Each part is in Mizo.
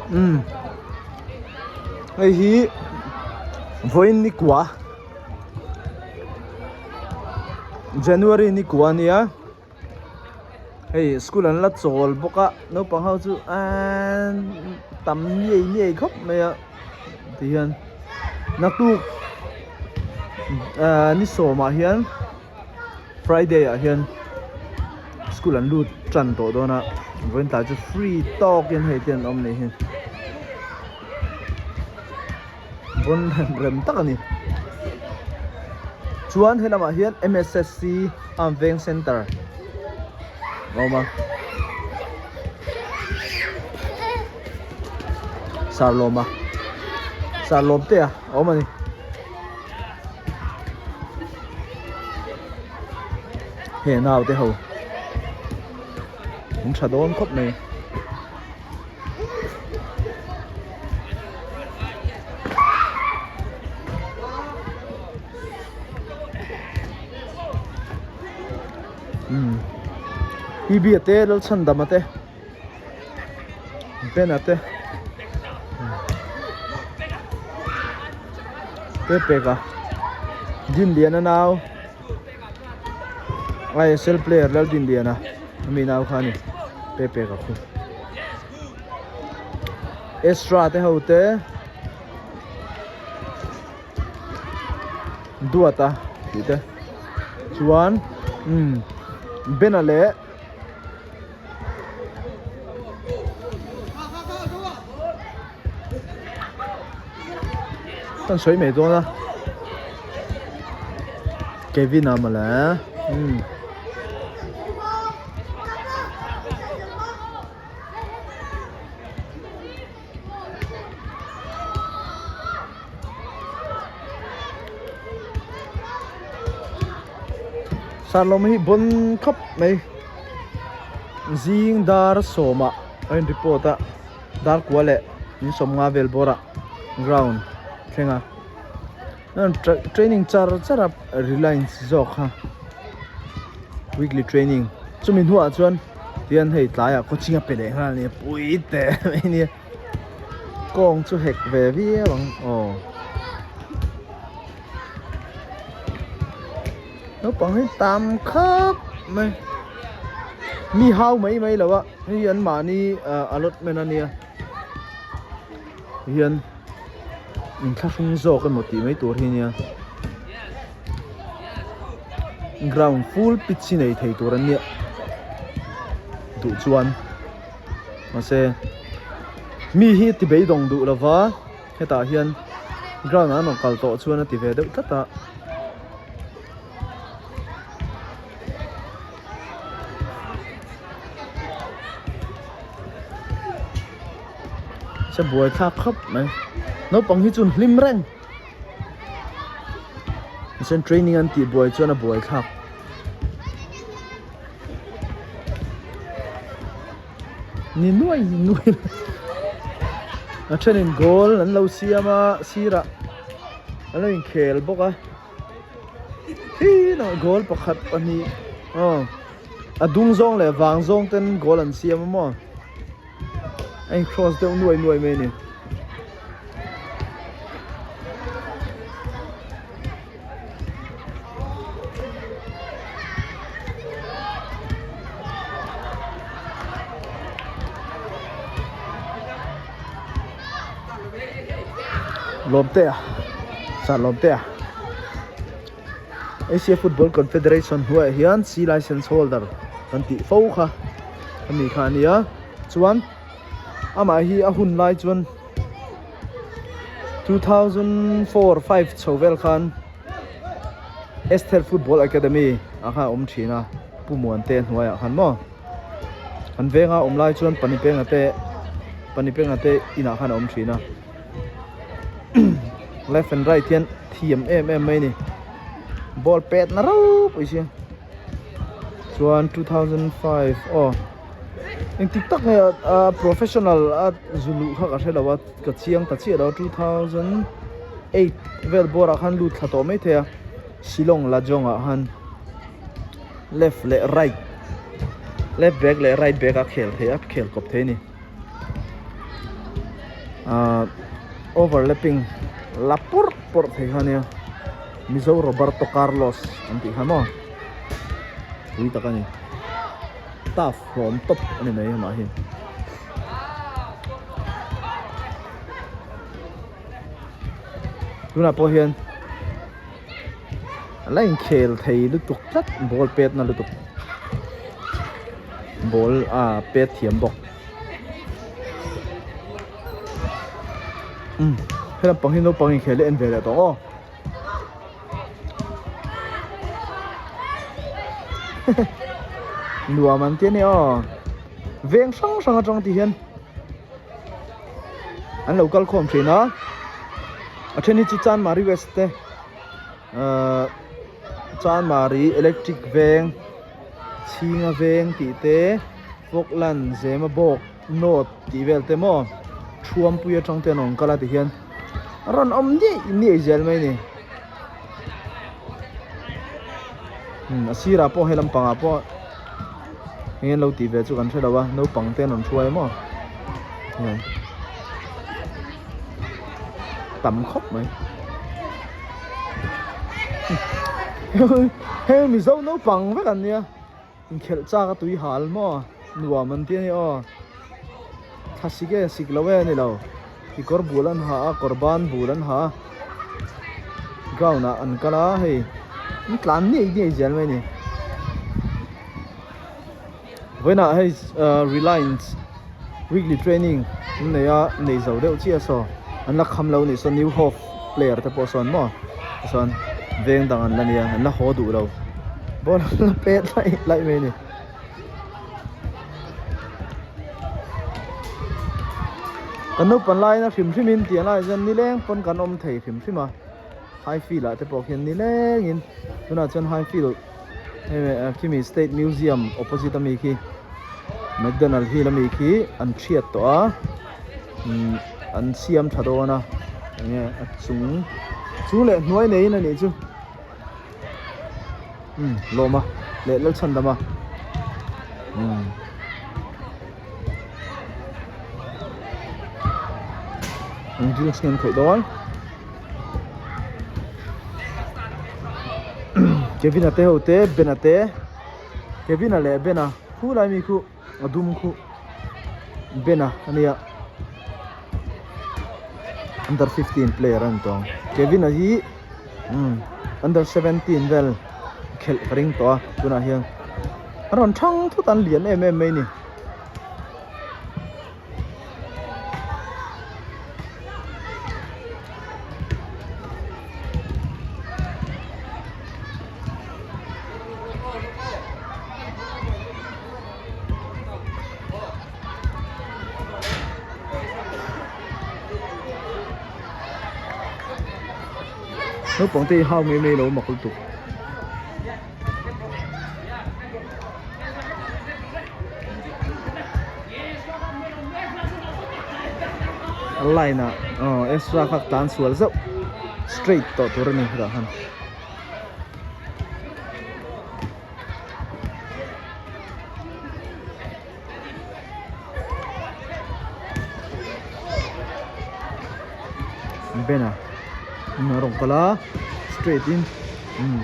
Umm hei hi vawiin ni kua January ni kua a nia hei school an la chawl bawk a naupang ho chu eeee tam ngei ngei khawp mai a tihian naktuk ahh ni sawmah hian. Friday ah hian school an lut tan tawh dawn a vawiin tlai chu free tawk in hei te an awm nei hi vawn rem rem tak a ni chuan he lamah hian M_S_S_C arm veng center a awm a sarlawma sarlawm te a awm a ni. He naute ho an tha dawn khawp mai. Umm P B a te Lalchhandama te. Bena te te pek a Dinliana nau ISL player Laldinliana ami nau kha a ni pe pek a khu Ezra te ho te Duata tih te chuan umm Bena leh. Kan sawi mai dawn a Kevin a mawle umm. Sarlawm hi bawn khawp mai zing dar sawmah a in report a dar kua leh in sawmnga vel bawr ah ground thleng a training char char a reliance zawk kha weekly training chumi hnuah chuan tihian hei tlaiah coaching a pe leh nghal a nia pui teh mai a nia. Kawng chu hek ve viau ang aw naupang hi tam khawp mai mi hau mai mai lo a hei hi an mahni ah allotment a nia hian inthlahrung zawk emaw tih mai tur hi a nia ground full pitch hi nei thei tur an nia duh chuan. Mahse mi hi ti beidawng duh lova hetah hian ground ah an rawn kal tawh chuan a ti ve deuh tlat a. Se buai thlak khawp mai naupang hi chu an hlim reng mahse training an tih buai chuan a buai thlak. Ni nuai nuai a thenin goal an lo siam a sirah an lo inkhel bawk a khi goal pakhat pahnih aw a dung zawng leh vang zawng ten goal an siam a maw a in cross deuh nuai nuai mai a ni. Lawmtea sir Lawmtea Asia Football Confederation hnuaiah hian C license holder kan tih fo kha ani kha a nia chuan amah hi a hun lai chuan. 2004 5 chho vel khan Esther Football Academy ah khan a awm thin a Pu Muante hnuaiah khan maw an venga awm lai chuan Panipenga te Panipenga te inah khan a awm thin a left and right hian thiam em em mai a ni ball pet na ropui si chuan 2005 aw. Engtik tak nge a professional a zu luh kha ka hre lo a ka chiang ta chiah lo a 2008 vel bawr ah khan lut thla tawh maithei a Shillong Lajong ah khan left leh right left back leh right back a khel thei a khel kawp thei a ni. Ahh overlapping la pawrh pawrh thei kha ania Mizo Roberto Carlos an tih kha maw pui tak a ni tough hlawm tawp a ni mai amah hi. Tunah pawh hian a la inkhel thei lutuk tlat ball pet na lutuk ball ah pet thiam bawk umm helam pang hi naupang inkhel hi a en ve leh tawh aw nuam an ti a ni aw veng hrang hrang atang ti hian. An lo kal khawm thin a a then hi chu Chanmari west te ahh Chanmari electric veng chhinga veng tih te Falkland Zemabawk north tih vel te maw Thuampui atang te an rawn kal a ti hian a rawn awm niaih niaih zel mai a ni a sirah pawh he lampangah pawh eng an lo tih ve chu kan hre lo a naupang te an rawn hruai maw hian tam khawp mai heng mizo naupang vek an nia inkhelh chak a tui hal maw nuam an ti a ni aw thla sik e sik lo e a ni lo kekawr bul an ha a kawr ban bul an ha a ground ah an kal a hei an tlan ngei ngei zel mai a ni vawiinah hei ahh reliance weekly training an nei a nei zo deuh chiah saw an la kham lo anih sawn new hope player te pawh sawn maw tichuan veng dang an la nia an la haw duh lo ball an la pet laih laih mai a ni. Kan naupan laina hrim hrim in tih lai chuan nileng pawn kan awm thei hrim hrim a high field ah te pawh khian nileng in tunah chuan high field hei khimi state museum opposite ami khi mcdonald hill ami khi an thiat tawh a umm an siam tha dawn a enge a chung chung leh hnuai neiin anih chu. Umm lawma leh Lalchhandama umm an drinks nge an khawih dawn Kevin-a te ho te Ben-a te Kevin-a leh Ben-a khu lai mi khu a dum khu Ben-a a nia under 15 player a ni tawh ang Kevin-a hi umm under 17 vel khelh ka ring tawh a tunah hian a rawn thang thut a an lian em em mai a ni. Naupang te hi hau mai mai lo mak lutuk. A line ah aw extra kha tlan sual zauh straight tawh tur a ni hetah khan. Bena a rawn kal a straight in umm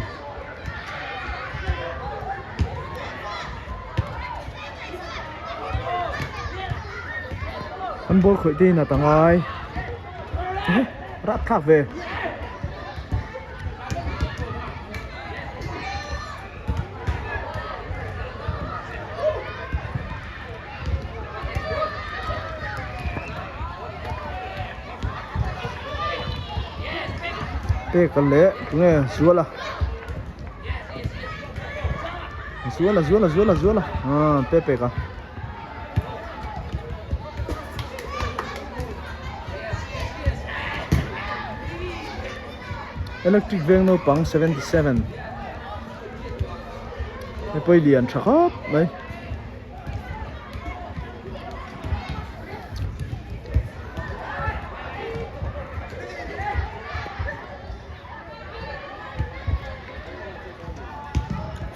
an ball khawih te in a ta ngai rapthlak ve. Peka leh tunge Zuala Zuala Zuala Zuala Zuala ah pe peka Electric veng naupang 77 he pawh hi lian tha khawp mai.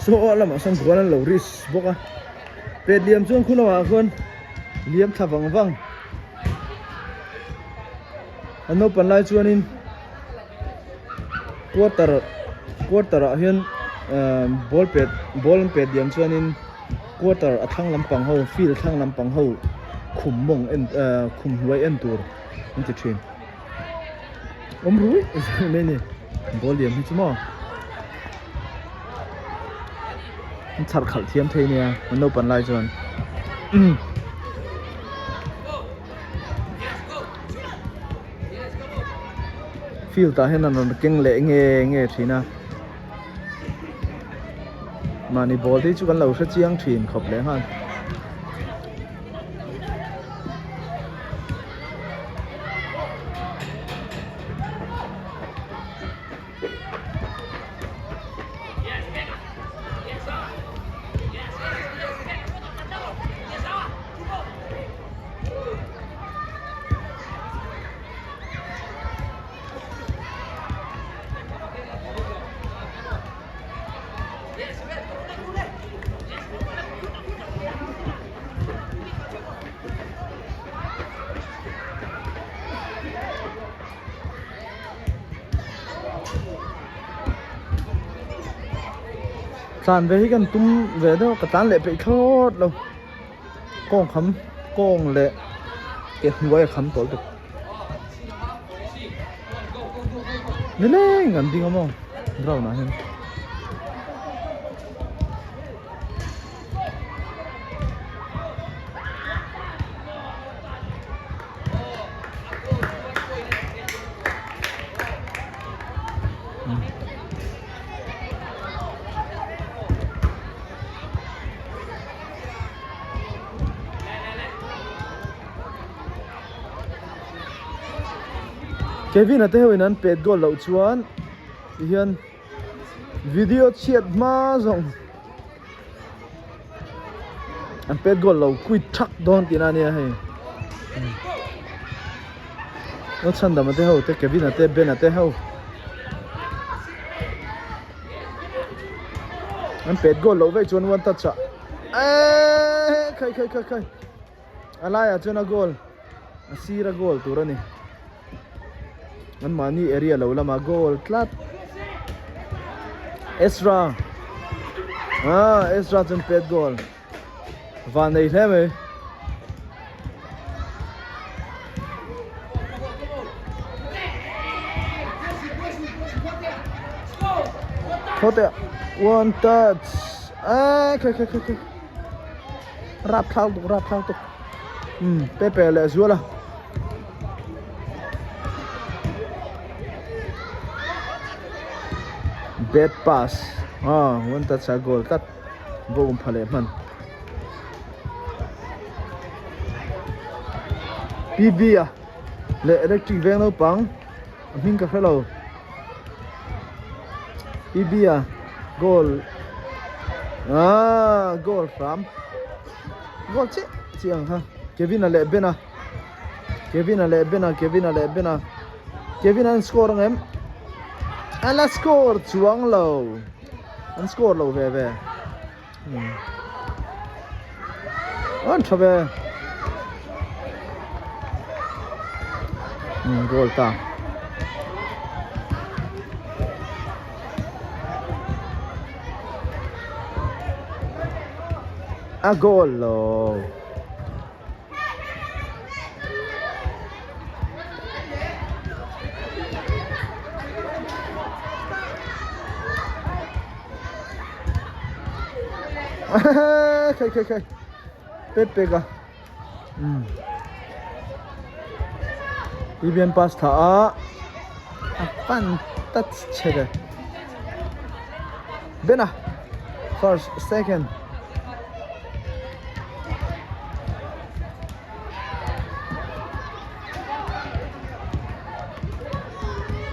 Saw lamah sawn bual an lo risk bawk a pet liam chuan khu lamah khuan liam thla vang vang. An naupan lai chuanin quarter quarter ah hian ehh ball pet ball an pet diam chuanin quarter a thlang lampang ho field thlang lampang ho khum mawng en ehh khum hnuai en tur an ti thin awm rui mai a ni ball liam hi chu maw an chharh khalh thiam thei nia an naupan lai chuan. Field ah hian an rawn keng leh nge nge thin a mahni ball te hi chu kan lo hre chiang thin khawp leh nghal. Tlan ve hi kan tum ve deuh a ka tlan leh peih thlawt lo. Kawng kham kawng leh ke hnuai a kham tawlh bawk nileng an ding a maw ground ah hian. Kevin a te ho in an pet goal loh chuan tihian video chhiat hma zawng an pet goal lo quit thak dawn tihna ania hei aw chhandam a te ho te Kevin a te Ben a te ho. An pet goal loh veih chuan one touch ah eeee khai khai khai khai a laiah chuan a goal a sir a goal tur a ni an mahni area lo lamah goal tlat Ezra ah Ezra chuan pet goal van nei hle mai. Khaw teh one touch eee khai khai khai khai rap thlau tuk rap thlau tuk um pepe leh zual a. Bad pass ah one touch a goal tlat. Va um pha leh hman. PB a leh electric veng naupang a hming ka hre lo. PB a goal aaa goal hram goal chiah chiah ang kha Kevin a leh Ben a Kevin a leh Ben a Kevin a leh Ben a Kevin an score ang em a la score chuang lo. An score lo ve ve. An tha ve. Goal ta. A goal lo. Khai khai khai pet pek a um Vivian pass tha a a pan touch che ve Bena first second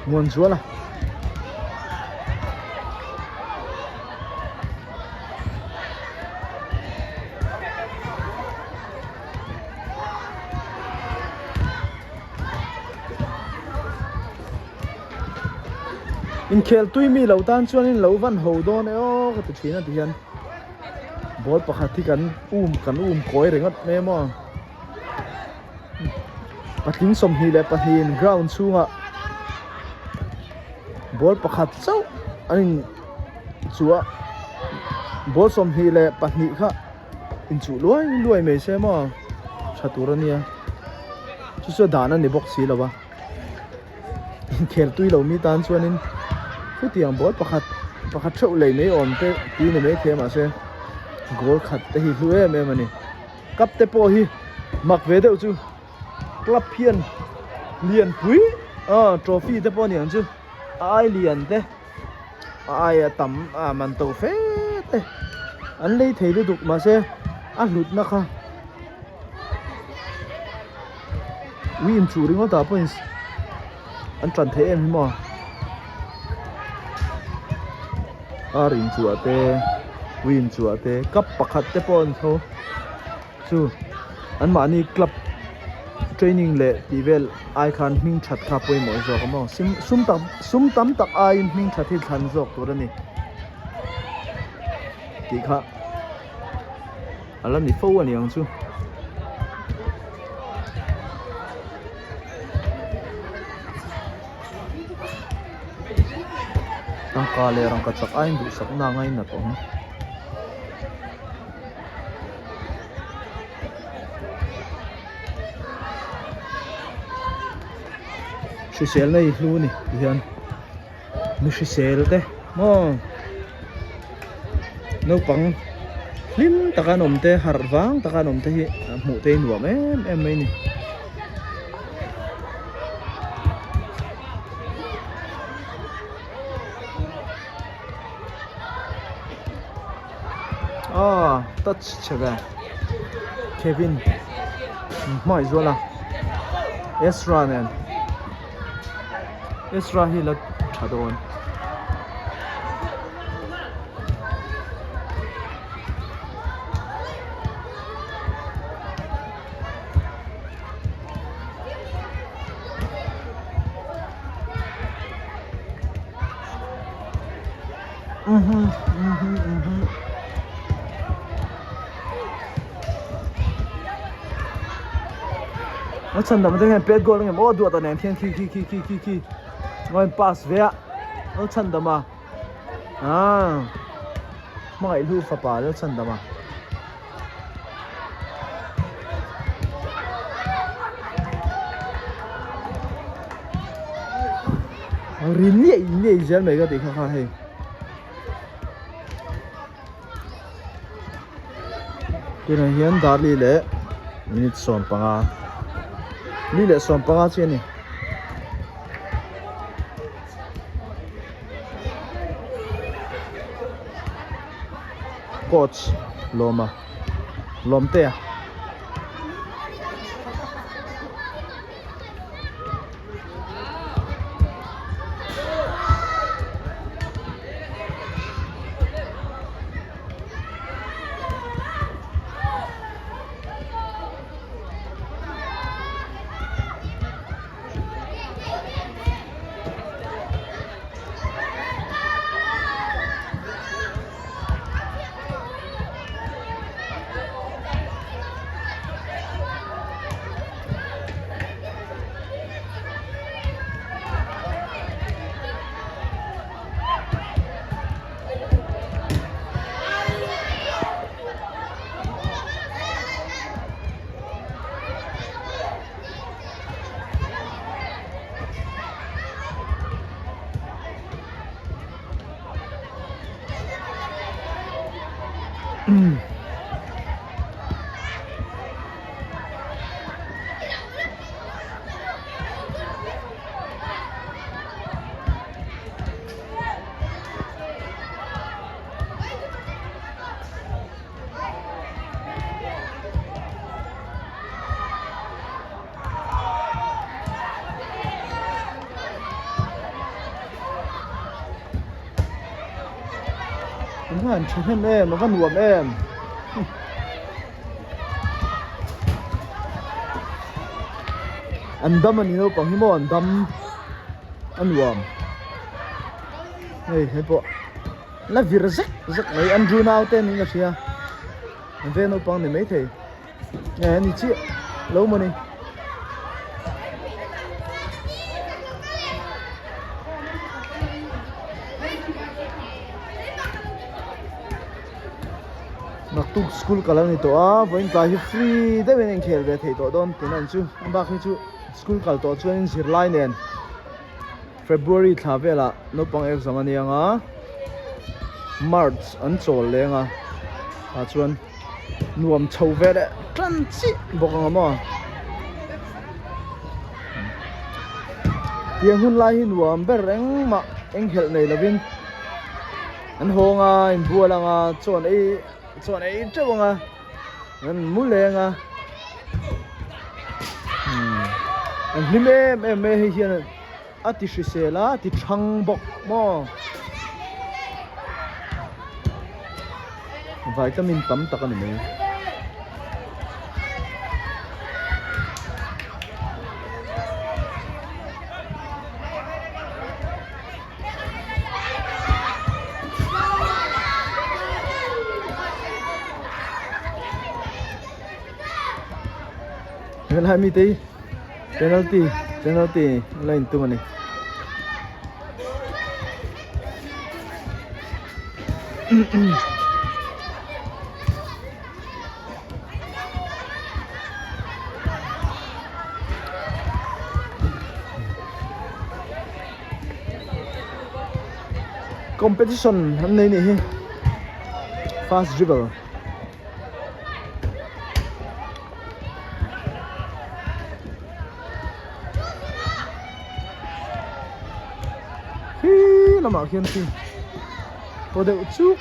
Muan zual a. Inkhel tui mi lo tan chuanin lo van ho dawn e aw ka ti thin a ti hian ball pakhat hi kan um kan um kawi ringawt mai a maw. Patling 22 in ground chhungah ball pakhat chauh an in chuh a ball 22 kha inchuh luai luai mai se maw tha tur a nia chu chu a dan a ni bawk si lo a inkhel tui lo mi tan chuanin chutiang ball pakhat pakhat theuh lei mai awm te tih ni maithei a mahse goal khat te hi hlu em em a ni cup te pawh hi mak ve deuh chu club hian lianpui ah trophy te pawh a ni ang chu a ai lian te a aia tam a man to fe te an lei thei lutuk mahse a hlutna kha ui inchuh ringawt ah pawhin an tan thei em hi maw ar inchuh ah te ui inchuh ah te cup pakhat te pawh an tho. Chu anmahni club training leh tih vel ai khan hming that kha pawimawh zawk a maw sim sum tam sum tam tak aiin hming that hi thlan zawk tur a ni tih kha a la ni fo a ni ang chu. Tangka leh rangkachak aiin duhsakna a ngainat awm. Hrisel na i hlu a ni ti hian mi hrisel te maw naupang hlim taka an awm te harh vang taka an awm te hi hmuh te hi nuam em em mai a ni. Aw touch chhe ve Kevin hmai zual a Ezra nen Ezra hi la tha dawn. A chhan dam te hian pet goal a ngem aw duat a nen khian khi khi khi khi khi khi ngawi pass ve a lo chhan dam a ah hmangaih hlu fapa lo chhan dam a. Ri niaih niaih zel mai ka tih kha kha hei. Tunah hian Darli leh minute 15 li leh 15 chi a ni. Coach Lawma Lawmtea. An han tha hnem em a va nuam em an dam a ni naupang hi maw an dam a nuam hei hei pawh la vir zek zek mai Andrew naute niin ka hria an ve naupang ni maithei. Nge ani chiah lo maw ni. Naktuk school kal a ni tawh a, vawiin tlai hi free deuhin a inkhel ve thei tawh dawn tihna ang chu. A bak hi chu school kal tawh chuanin zirlai nen February thla velah naupang exam a ni ang a, March an chawl leng a, tah chuan nuam chho ve leh tan chiah bawk ang a maw. Tiang hun lai hi nuam ber engmah enghelh nei lovin. An hawng a inbual ang a chuan ei chuan ei teuh ang a an mu leng a umm an hlim em em mai hei hian a ti hrisel a a ti thang bawk maw vitamin tam tak a ni mai. Helai mi te hi penalty penalty la in tum a ni. Competition an nei nih hi fast dribble khi lamah khian khi paw deuh chuk.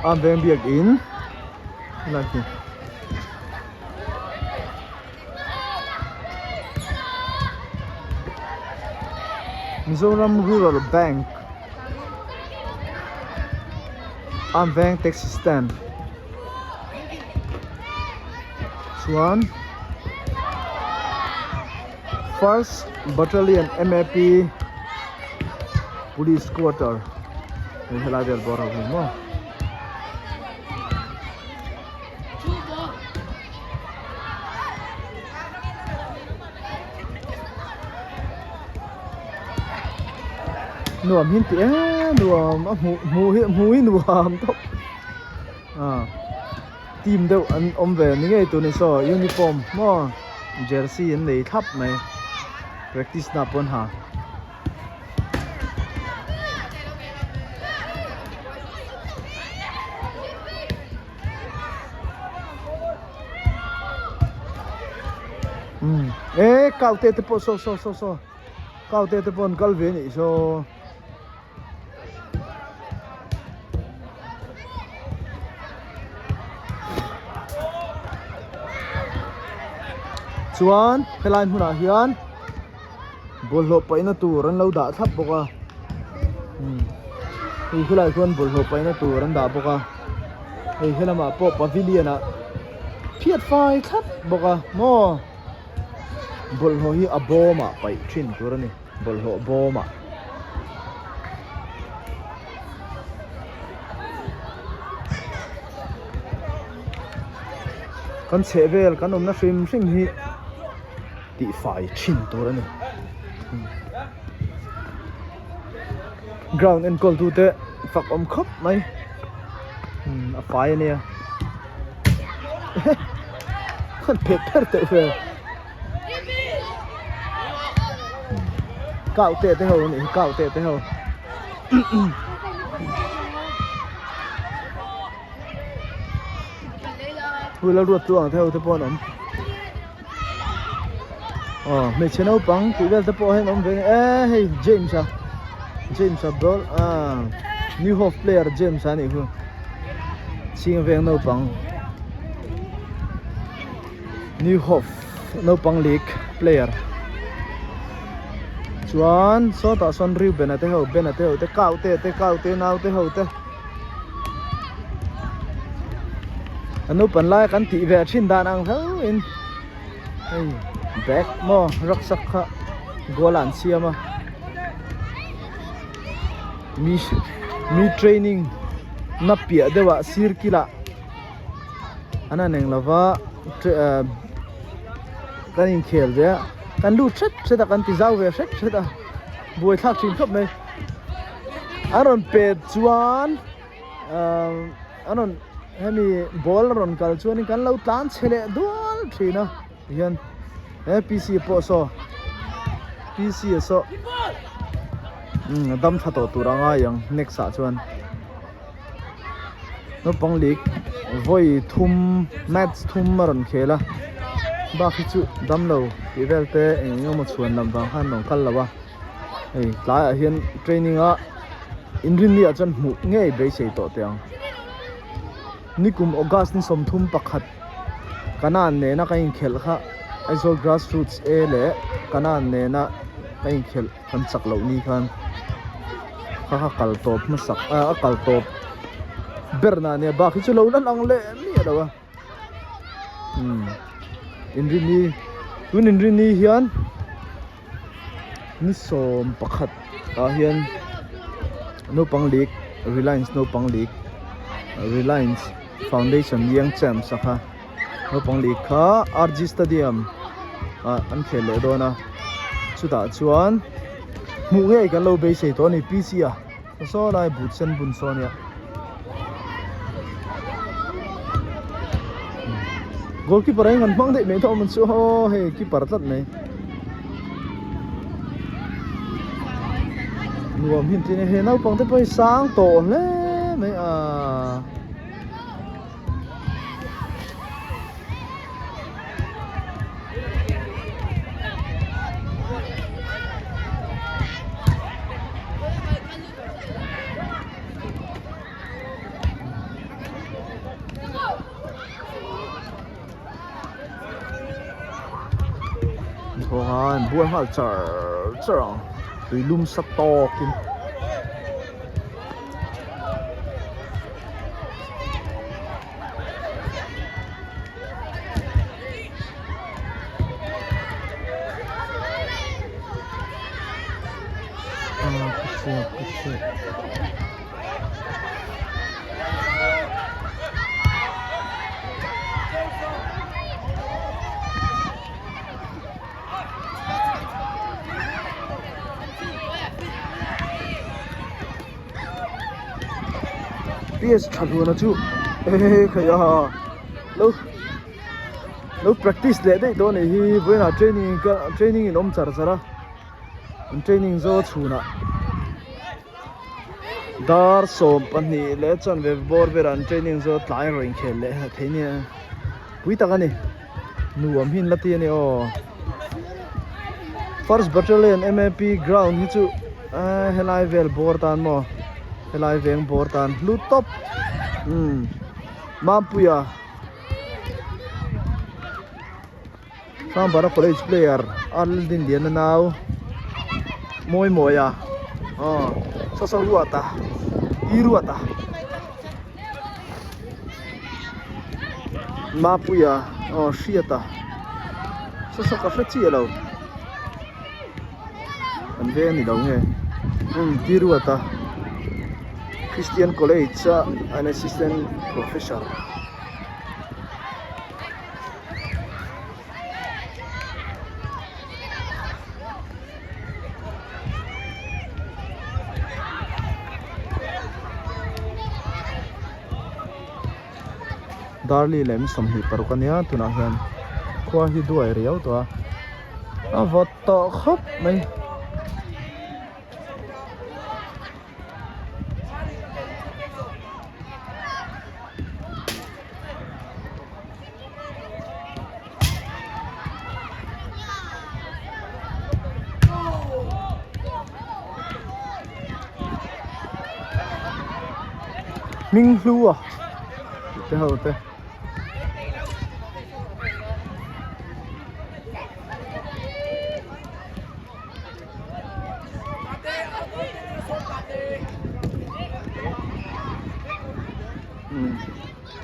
A veng biak in helai khi Mizoram Rural Bank a veng taxi stand. Chuan first battalion M_A_P police quarter hei helai vel bawr ho hi maw. Nuam hi an ti em nuam a hmuh hmuh hi hmuh hi nuam tawp. Ah team deuh an awm ve ni ngei tur ni saw uniform maw jersey an nei thlap mai practice na pawh an ha. Umm eh kau te te pawh saw saw saw saw kau te te pawh an kal ve a nih saw. Chuan helai hmunah hian bawlhhlawh paihna tur an lo dah thlap bawk a umm hei khilaiah khuan bawlhhlawh paihna tur an dah bawk a hei helamah pawh pavilion ah phiat fai thlap bawk a maw bawlhhlawh hi a bawmah paih thin tur a ni. Bawlhhlawh bawmah kan chheh vel kan awmna hrim hrim hi tihfai thin tur a ni ground enkawl tu te fak awm khawp mai a fai a nia an phet pher teuh vel. Kau te te ho a nih hi kau te te ho hui la ruat tluang te ho te pawh an awm aw hmeichhe naupang tih vel te pawh hian awm ve e hei James a James a ball ah new hope player James a nih hu chhing veng naupang. New Hope naupang league player chuan sawtah sawn Reuben-a te ho Ben-a te ho te kau te te kau te nau te ho te a naupan lai kan tih ve thin dan ang hlauh in hei bag maw rucksack kha goal ah an siam a mi mi training na piah deuh ah sir kil ah. An han eng lova kan inkhel ve a kan lut hret hret a kan ti zau ve hret hret a buaithlak thin khawp mai an rawn pet chuan ahh an rawn hemi ball a rawn kal chuanin kan lo tlan chhe leh dual thin a tihian he P C pawh saw P C a saw umm a dam tha tawh tur a ngai ang next ah chuan. Naupang league vawi thum match thum a rawn khel a bak hi chu damlo tih vel te eng eng emaw chhuan lam vang khan rawn kal lo a hei tlaiah hian training a inrinni ah chuan hmuh ngei beisei tawh teh ang nikum august ni sawmthum pakhat kanan nena ka inkhelh kha Aizawl grass roots A leh kanan nena ka inkhelh. Kan chak loh ni khan kha kha kal tawp hmasak ah a kal tawp ber na ania bak hi chu lo la lang leh miah lo a umm inrini tun inrini hian ni 11 ah hian naupang league reliance naupang league reliance foundation young champs a kha. Naupang leh kha R G stadium ah an khel leh dawn a chutah chuan hmuh ngei kan lo beisei tawh a ni P C a saw lai but sen bun saw a nia goalkeeper ah hian kan hmang daih mai thawm chu aw hei keeper tlat mai nuam hi an ti a ni hei naupang te pawh hi sang tawh hle mai a. Thawng a buai nghal char char ang tui lum sa tawkin. Ps tha hluna chu he khai a lo lo practice leh daih dawn anih hi vawiinah training ka training in awm char char a an training zo chhunah dar 12 leh chuan ve bawr berah an training zo tlai rawh inkhel leh thei nia pui tak a ni. Nuam hi an la ti a ni aw. First Battalion MAP ground hi chu eh helai vel bawr tan maw helai veng bawr tan hlu tawp umm Mampuia Hrangvara college player Ardinliana nau Mawimawia aw saw saw Ruata Pi Ruata. Mapuia aw hriat a saw saw ka hre chiah lo an veng a ni lo nge umm Tiruata Christian College a an assistant professor. Darli lem 26 a nia tunah hian khua hi duai riau tawh a a vawt tawh khawp mai. Hming hlu a tih te ho te.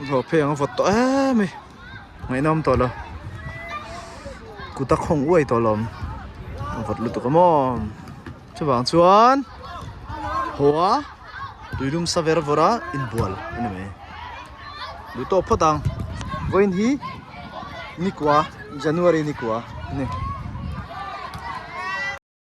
Zawh phei ang a vawt tawh em mai ngaihnawm tawh lo kut a khawng uai tawh lo a vawt lutuk a maw chuvang chuan haw a tuilum sa ver vawr a inbual a ni mai duh tawh phawt ang vawiin hi nikua January nikua. Ni.